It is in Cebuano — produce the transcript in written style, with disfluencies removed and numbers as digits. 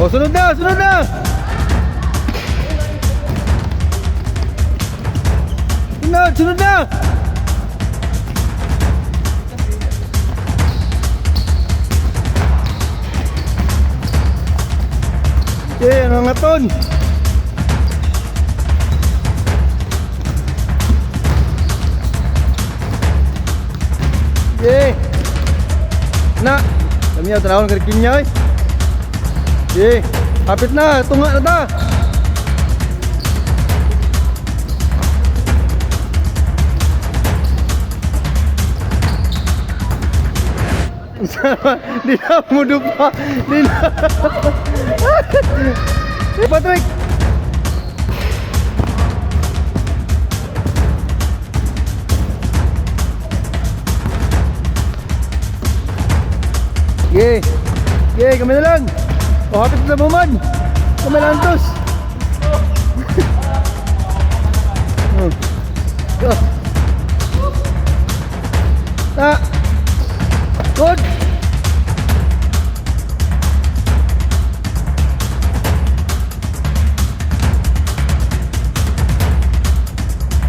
Oh, sunod na, sunod na. Sunod, sunod na. Okay, ano nga ton? Okay. Na. Kami ya tanawon kay kinya oy. Okay. Kapit na, tunga na ta. Di na mudo pa. Di na. Patrick. Okay. Okay, kami na lang. O, hapit na buman. Kami lang, tos. Oh. Go. Ta.